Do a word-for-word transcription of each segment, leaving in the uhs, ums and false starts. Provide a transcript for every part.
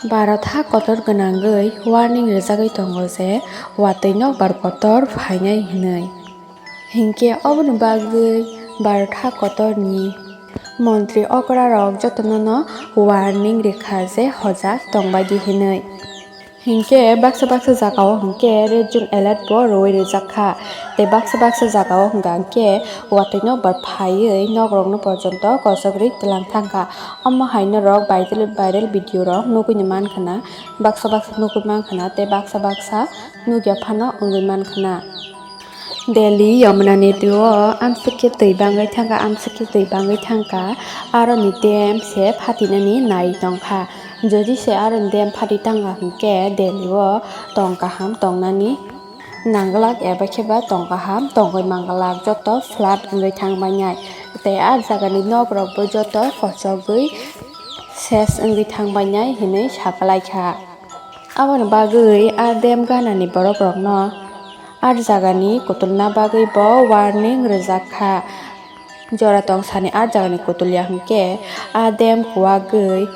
Bharat ha kotor gwnangwi warning rwjagwi tongo je watwi nokbar kotor phainai hwnwi. Hinkhe oboni bagwi Bharat ha kotorni montri okrarok jotonono warning rikha je hojak tongbaidi hwnwi. Hinkhe baksa baksa jagao hinkhe red zone alert bo rwi rijak kha. Tei baksa baksa jagao hwnkha hinkhe watwi nokbar phaiwi nokrokno porjonto kosogri twlang thangkha. Omo hai norok viral, viral video rok nugwi mankha na, baksa baksa nugwi mankha na tei baksa baksa nugya phano wngwi mankha na. Delhi Yamuna Nadi o amswk khe twi bangwi thangkha, amswk khe twi bangwi thangkha, aroni dam se phatinani nai tongkha. Jodi se aroni dam phati tangkha hinkhe Delhi o tong kaham tongnani nangglak eba khe ba tong kaham tongwi manglak, joto flood wngwi thangbainai. Tei ah jagani nokrokbo joto kochogwi ses wngwi thangbainai hinwi saklaikha. Aboni bagwi ah dam ganani borokrokno ah jagani kutulna bagwi bo warning rwjak kha. Jora tongsani ah jagani kutulya hinkhe ah dam kuwagwi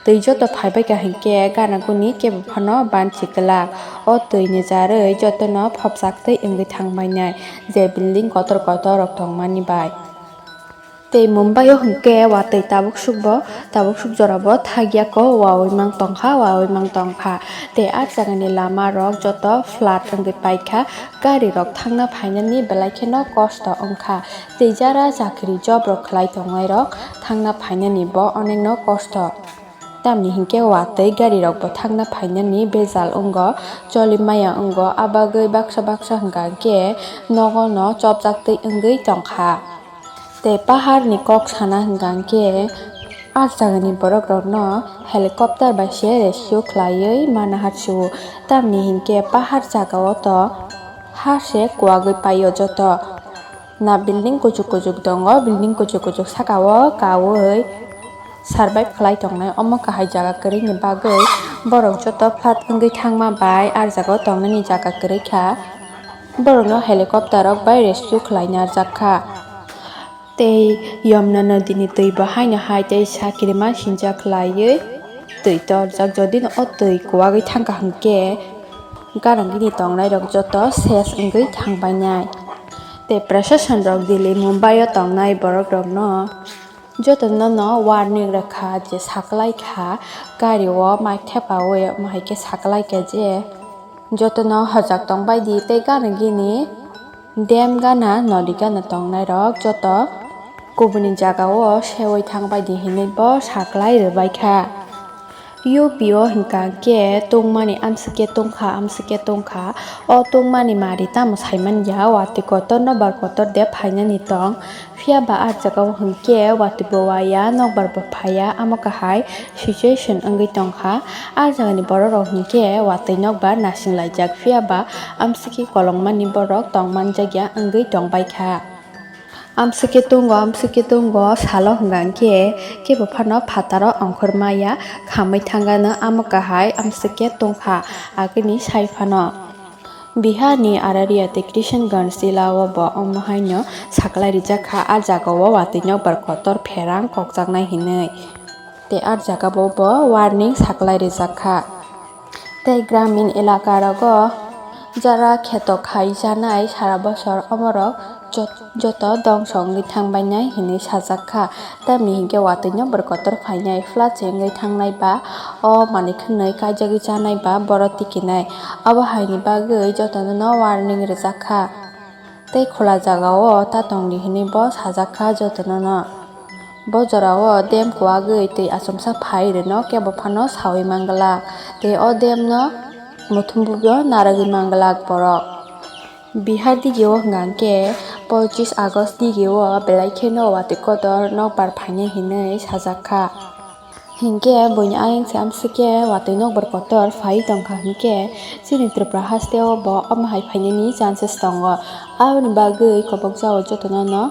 twi joto phaibaikha hinkhe gana guni kebo phano banchi glak. O twini jarwi jotono phopjak twi wngwi thangbainai, je building kotor kotor rok tongmani bai. Tei Mumbai o hinkhe watwi tabuksukbo, tabuksuk jorabo thagya ko wawi mang tongkha, wawi mang tongkha. Tei ah jagani lama rok joto flood wngwi paikha, gari rok thangna phainani belai kheno kosto wngkha. Tei jara chakri job rok khlai tongnai rok thangna phainani bo onekno kosto. Tamni hinkhe watwi gari rok bo thangna phainani bejal wngo, choli maya wngo, abagwi baksa baksa hwnkha hinkhe nogo no chopjak twi wngwi tongkha. Tei paharni kok sana hwnkha hinkhe ah jagani borokrokno helicopter bai se rescue khlaiwi mana hachio, tamni hinkhe pahar jagao to ha se kuwagwi paio joto. Na building kuchuk kuchuk tongo, building kuchuk kuchuk sakao kaui survive khlai tongnai. Omo kahai jaga kwrwini bagwi borok joto flood wngwi thangma bai ah jagao tongnani jaga kwrwi kha. Borokno helicopter rok bai rescue khlaina rwjak kha. Tei Yamuna Nadini twi bo haino hai tei sakirima sinjak khlaiwi twi torjak. Jodi no o twi kuwagwi thangkha hinkhe gana gini tongnai rok joto ses wngwi thangbainai. Tei Prashasan rok Delhi, Mumbai o tongnai borok rokno jotono no warning rwkha je saklaikha gari o mai thepaui, omo hai khe saklaikha je jotono hojak tongbaidi tei gana gini dam gana nodi gana tongnai rok joto kubuni jaga o seui thangbaidi hinui bo saklai rwbaikha. U P o hwnkha khe tungmani amswk khe tungkha, amswk khe tungkha. O tungmani mari tamo saimanya, watwi kotorno bar kotor de phainani tong. Phiya ba ah jagao hwnkhe watwi bo waya, nokbar bo phaiya, amo kahai situation wngwi tongkha. Ah jagani borok rok hwnkhe watwi nokbar nasinglai jak, phiya ba amswk khe kolokmani borok tongmanjakya wngwi tongbaikha. Amswk khe tongo, amswk khe tongo, salo hwnka hinkhe kebo phano phataro ongkhormaya khamwi thangano, amo kahai amswk khe tongkha agini sai phano. Biharni Araria tei Kishanganj jila o bo omo haino saklai rijak kha, ah jagao watwi nokbar kotor pherang kokjaknai hinwi tei ah jagao bo warning saklai rijak kha. Tei gramin elaka rogo jara kheto khai janai sara bosor omorok jot-, joto dongso wngwi thangbainai hinwi sajak kha. Tamni hinkhe watwino bwrwi kotor phainai flood se wngwi thangnai ba o manwi khwnwi kaijagwi chanai ba boro tikinai. Obo haini bagwi jotono no warning rwjak kha. Tei khola jagao ta tongdi hinwi bo sajak kha jotono no. Bo jorao dam kuwagwi twi achomsa phai rwno kebo phano saui manglak. Tei o dam no muthumbubo narwgwi manglak borok. Bihar digio hwnkha khe pochis August digio belai kheno watwi kotor nokbar phainai hinwi sajak kha. Hinkhe buini ayang se amswk khe watwi nokbar kotor phai tongkha hinkhe chini Tripura hasteo bo omo hai phainani chances tongo. Aboni bagwi kobokjao jotono no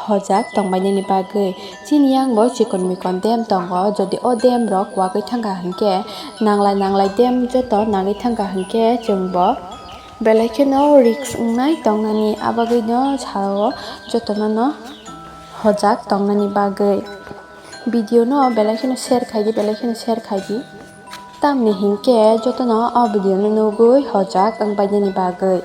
hojak tongbainani bagwi. Chini yang bo chikon mikon dam tongo, jodi o dam rok wagwi thangkha hinkhe nanglai nanglai dam joto nangwi thangkha hinkhe chwng bo belai kheno risk wngnai tongnani, abagwino sao jotono no hojak tongnani bagwi. Video no belai kheno share khaidi, belai kheno share khaidi. Tamni hinkhe jotono o video no nugwi hojak wngbainani bagwi.